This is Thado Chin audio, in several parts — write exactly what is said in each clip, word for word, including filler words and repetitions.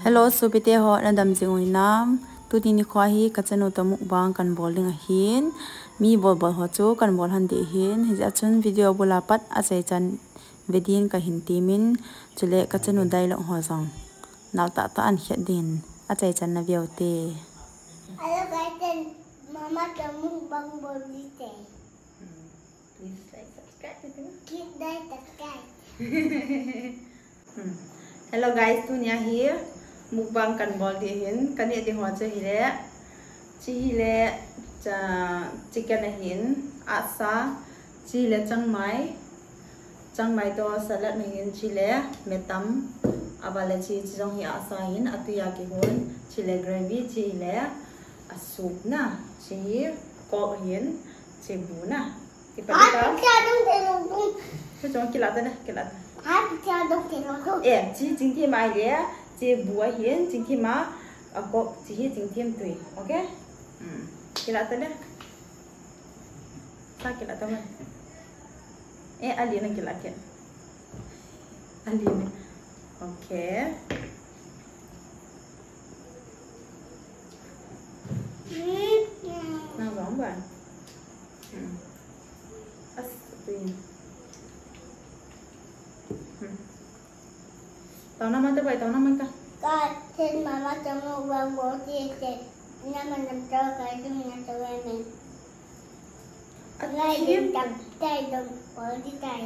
Hello, sopite ho, nadam jing u hinam? Tuni nikho hi kachanu toh mukbang kanbol ding ahin. Mi bolbol ho chu kanbol hon ding ahin. Hijeh chun video bula pat achaichan ve din kahin temin. Chule kachanu dialogue ho jong nal tahtah ahin khet din. Achaichan naveu te. Hello guys, mama toh mukbang bol ding te. Please like, subscribe. Click like, subscribe. Hmm. Hello guys, tunia hi mukbang kanbol ding ahin, kaneh ding ho chu hile, chi hile, cha, chicken ahin, asa, chi hile changmai, changmai toh salad ahin, chi hile metam, aval le chi, chi jong hi asa ahin, atui a kihon, chi hile gravy, chi hile a soup na, chi hi coke ahin, chi bu na. Kipat ta. Hai, picture dong te long dong. Chu chong kilah ta le, kilah ta. Hai, picture dong te long dong. Eh, chi chingthem ahile, chi bu ahin, chingthem a, a coke, chi hi chingthem tui. Okay? Hmm. Kilah ta le. Sa kilah ta le. Eh, ali na kilah ke. Ali na. Okay. Nang jong ba. Hmm. As, tu. Hmm. Tao na man ta bai, tao na man ta. Ka, then mama toh mukbang bol ding te. Na man nam to ka jum na to we men. Athem. Gai ding tak tai dong bol ding tai.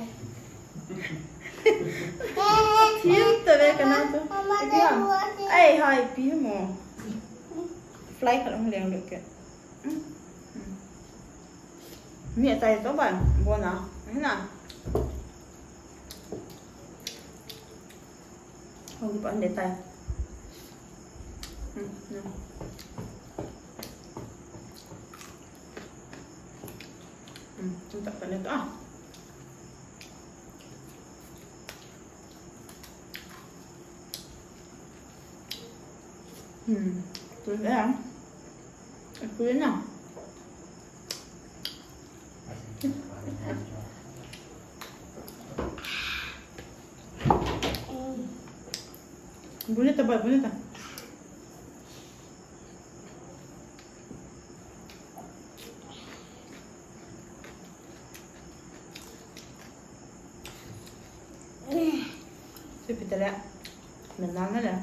Athem ta ve ka nang to. Mama toh bol ding. Ai, hai, pi mo. Fly ka long leng lo ke. Hmm. Hmm. Mi atai to ban, bona. Hina. Hong pan de tai. Hmm, hmm. Hmm, tak pan de to. Ah. Hmm. Tui na. Tui na. Bonita ba, bonita. Sweet potato le. Banana le.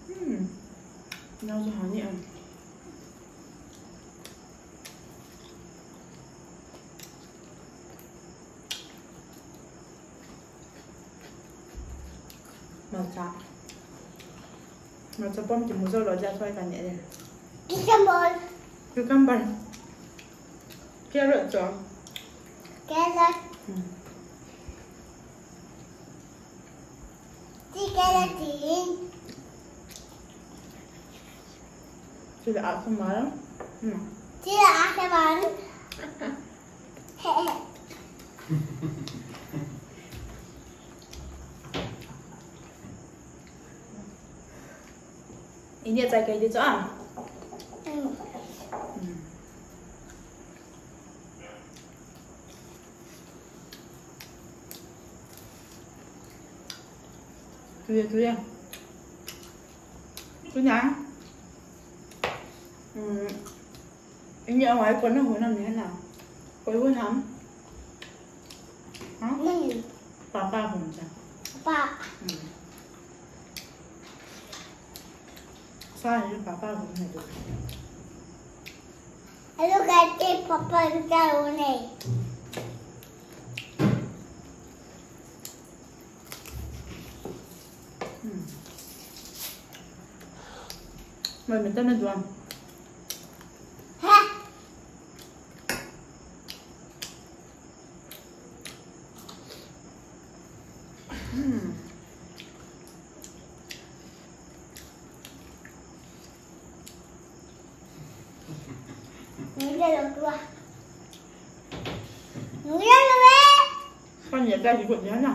Hmm. Nang jong hani am. Malcha. Malcha pom kimu jou lou jeh a thoi kaneh le. Cucumber. Cucumber. Carrot chu. Carrot. Hmm. Chi carrot chin. Chi le asaman. Hmm. Chi le asaman. Ini achai kai di chu a. Hmm. Hmm. Tui, tui. Tui na. Hmm. Ini awai koi na hun nam ni na. Koi hun nam. Ha? Nang. Papa hun cha. Papa. Hmm. Sa ni papa hun na tu. Hello guys, papa kita one. Hmm. Mai, mai ta na duang. Ha. Hmm. Nui le lo tua. Nui le lo ve. Kan ya ta ji ko ya na.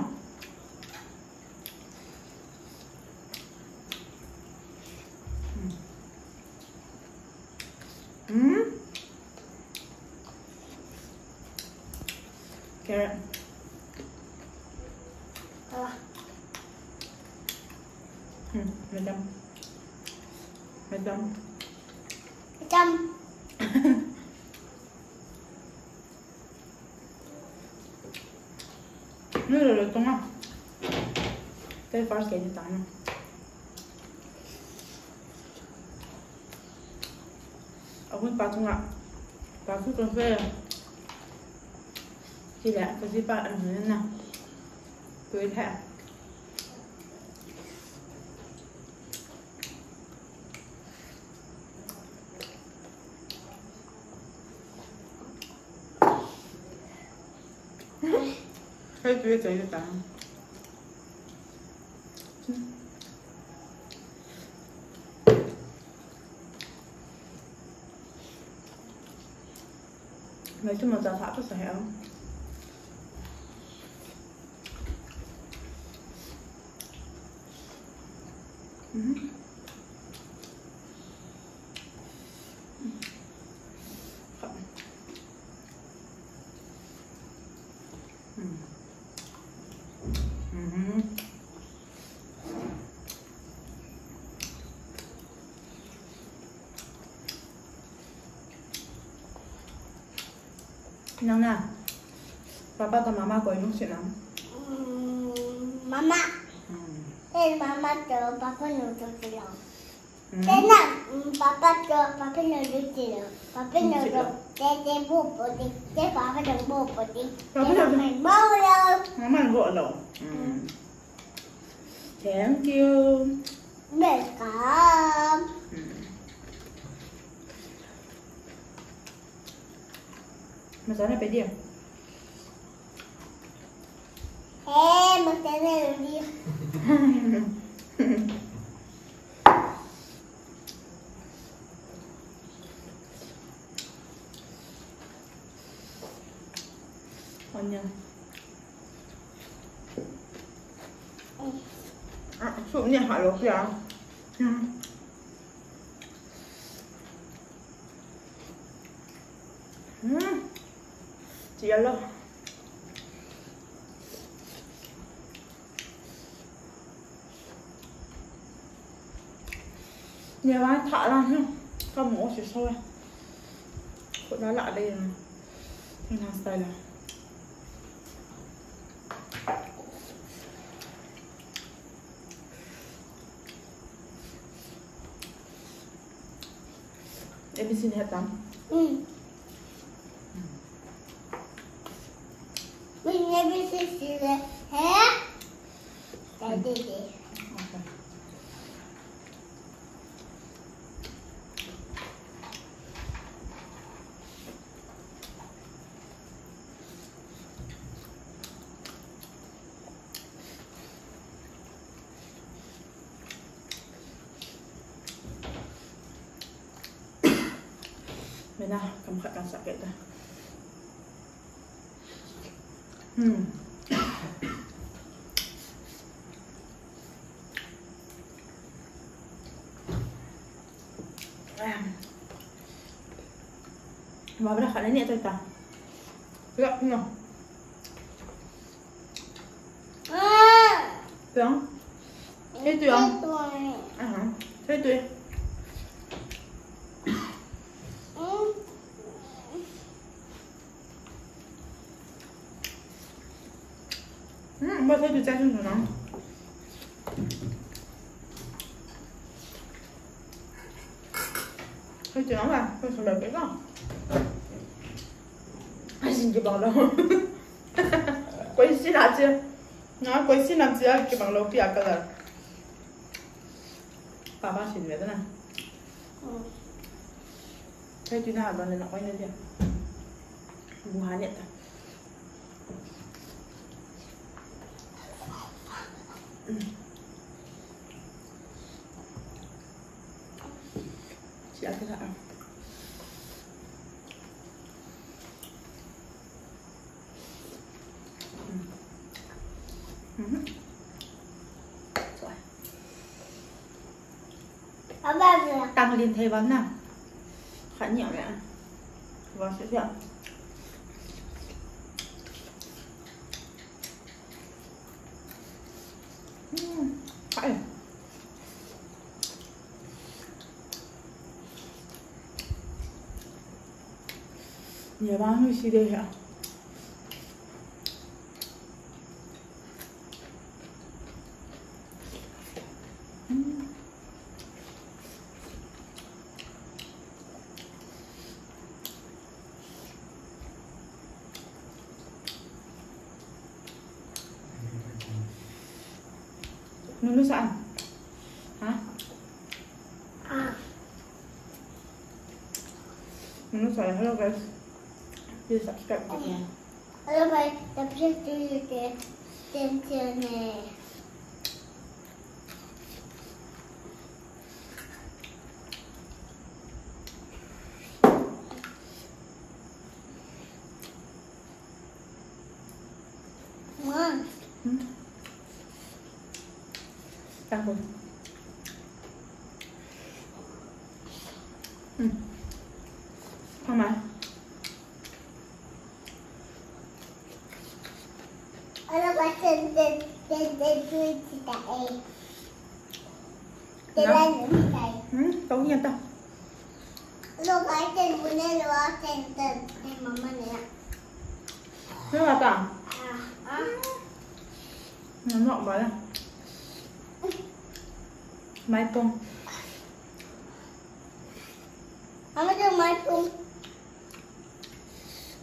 Hmm? Carrot. Hmm, madam. Madam. Madam. Nilou lou tonga. Kei first kei ni tana. Ahun pa tunga. Pa tu tun fe. Kila, kaji pa an na. Tui he. Hei, tu ye chai ta. Mai tu ma cha tha tu sa he. Mhm. Mhm. Nang na, papa toh mama koi lungset nam? Mm, mama. Mm. Eh, mama toh papa nu toh sila. Hmm. Tena, mm, papa toh, papa nu toh sila. Papa nu toh, tete bu poti, te papa toh bu poti. Papa toh mama bu lo. Mama bu lo. Hmm. Thank you. Welcome. Hmm. Masala pe dia. Eh, masala pe dia. Onion. Ah, soup ni ha lou pia. Hmm. Hmm. Chia lo. Nia va tha la hi. Ka mo si so. Ko na la le. Ni na style. A B C ni het tam? Hmm. Min A B C si le he. Daddy. Okay. Mena, kam khat kan sa ke ta. Hmm. Ahem. Mabra khat ni ta. Pula, no. Tuang. Hei tuang. Aha. Hei tui. Hmm, ba hei tui chai sun sun na. Hei tui na ba, hei tui na ba. Ai, sin kibang lou. Koi sin a che. Na, koi sin a che, kibang lou pi a color. Papa sin ve ta na. Hei tui na ha don le na koi na dia. Bu ha ne ta. Chia ke la. Mhm. Tang lin thei bang na. Khat ni a le. Wa se sia. Hmm. Ai. Nia bang si de ha. Hmm. Nunu saan? Ha? Nunu saan? Hello guys. Please subscribe to me. Hello guys, subscribe to me. Hmm, tao nian tao. Lo kai ten bu ne lo a ten ten. Ai mama ne. Lo la ta. Ah, ah. Ngon nok ba la. Mai pong. Mama tu mai pong.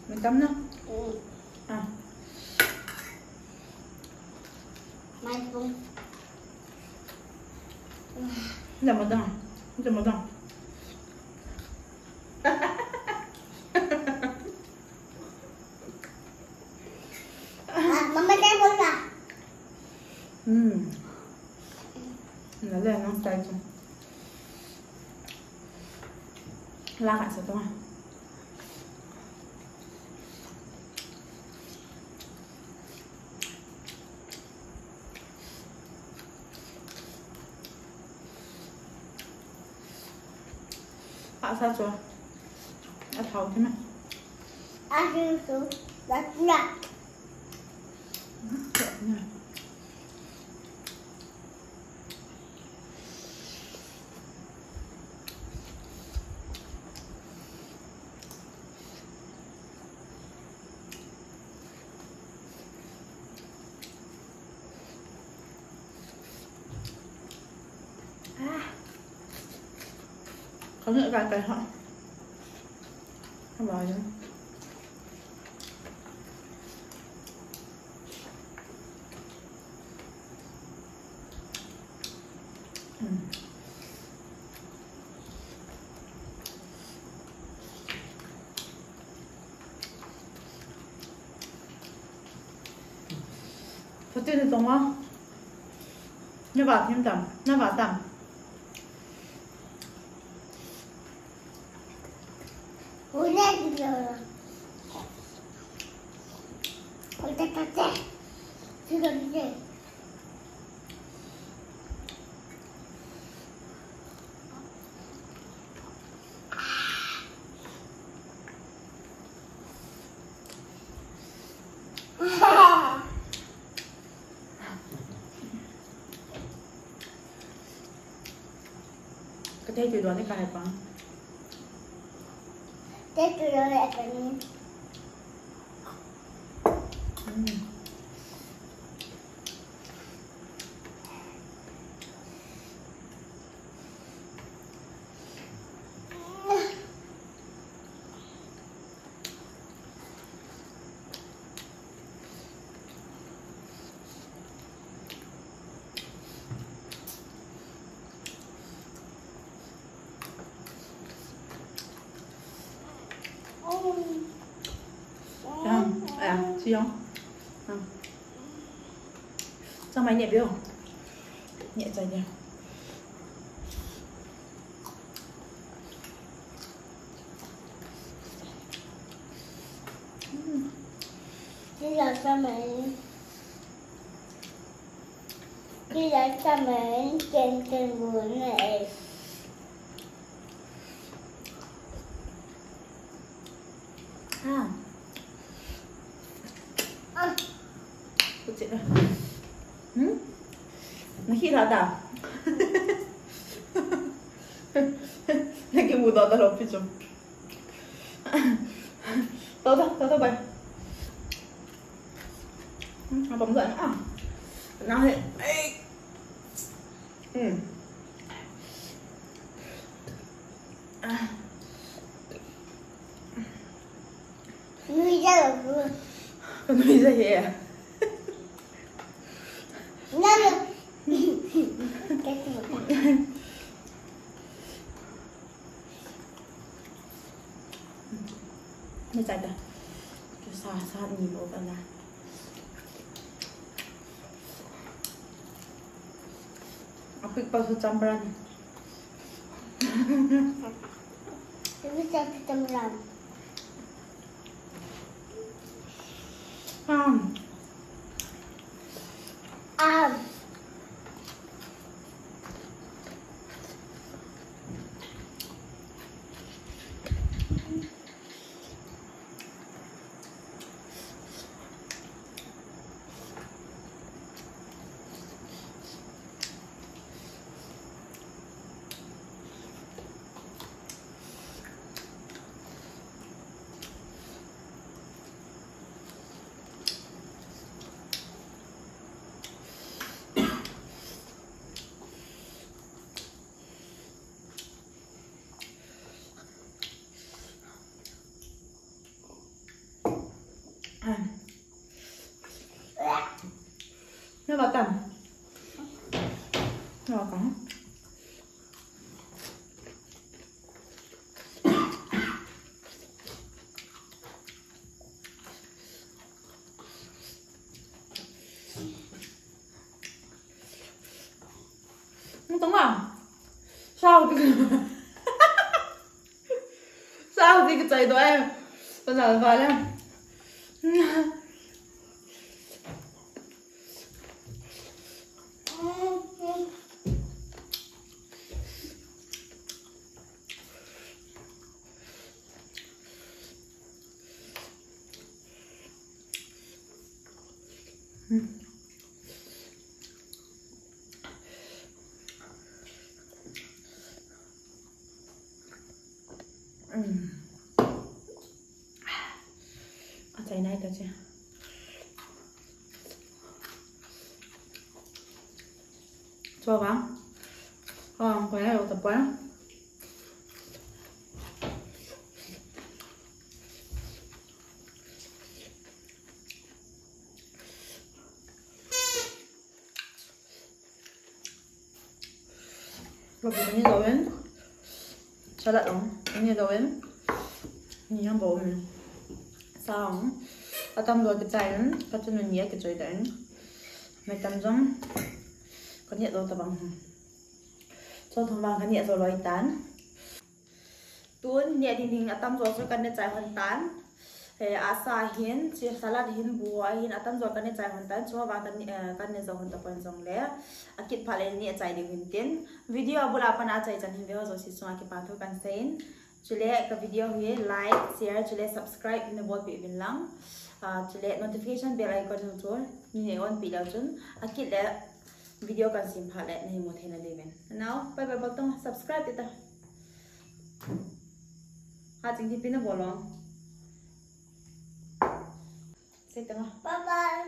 Mai tam na. Hmm. Ah. Mai pong. Dah madang. Dah madang. Ah, mama dah bola. Hmm. Nale nang style tu. Lakat sa tu. Asa chu. A thau thim e. A thau chu. Lat lat. Ah. Kau nak kai kai ha. Kau bayar. Hmm. Pati na tonga. Na ba thim tam, na ba tam. Ule dilo. Ule tate. Dilo dilo. Ka thei tui don ni ka hai pa. Thei tui don ni ka ni. Mm. Dah, ah, siang. Ah. Sa mai neh peh o. Neh chai dia. Hmm. Sila sa mai. Sila sa mai, ken ken bu ne. Ha. Ah. Put it there. Hmm? Nakilah ta. Nakimudoh talou pi chu. Tao ta, tao ta, bye. Hmm, apa mudah ah. Nah, eh. Hmm. Ah. Nuija lo. Nuija he. Nalo. Ni chai ta. Sa, sa ni mo ka na. Apik pa su chambran. Apik pa su chambran. Um. Um. Na ba tam? Na ba tam? Nung tong ma. Sao ti. Sao ti ka chai do ai. Ka na ba le. Achai nai ta che. Cho ba. Cho ba, ko ya lo ta pa. Bol ni doin. Salad ong. Ni doin. Ni yang bol. Sa ong. Atam lo kichai in. Katu ni ya kichai dan. Mai tam jong. Kani do ta bang. Cho thum bang kani so loi tan. Tun, neh ding ding atam jo chu kan neh chai hon tan. Eh, asa hin, chi salad hin, bu a hin, atam jo kan neh chai hon tan. Chu vang kan, eh, kan neh jo hon ta pon jong le. Akit phat le neh chai ding hin tin. Video abul a pat a chai chan hin ve ho jouse chunga kipa thu kan sei in. Chule ka video hi like, share, chule subscribe na bolpeh uvin lang. Ah, chule notification bell icon chu nei on peh leu chun. Akit le video kan sem phat le nei mu thei na diuvin. Nao, bye bye bol tong, subscribe ti ta. Ha, ching ti pi na bol ong. Sei tang a. Bye bye.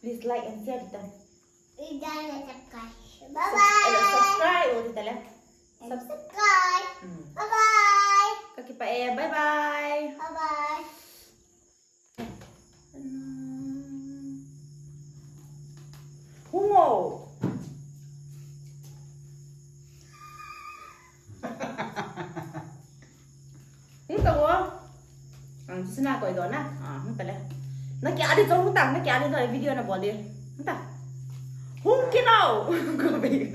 Please like and share ti ta. Please like and subscribe. Bye bye. Subscribe, oh, ti ta le. Subscribe. Hmm. Bye bye. Ka kipah e, bye bye. Bye bye. Hung o. Hung ta o. Ang sina ko ido na. Ah, hung ta le. Na kya di to hung ta, na kya di to video na bol di. Hung ta. Hung kit o. Ko be.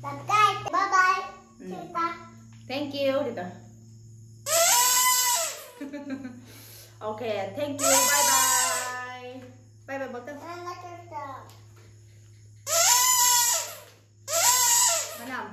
Bye bye. Mm. Tita. Thank you, Tita. Okay, thank you. Bye bye. Bye bye, bol ta. Bye bye, Tita. Manam.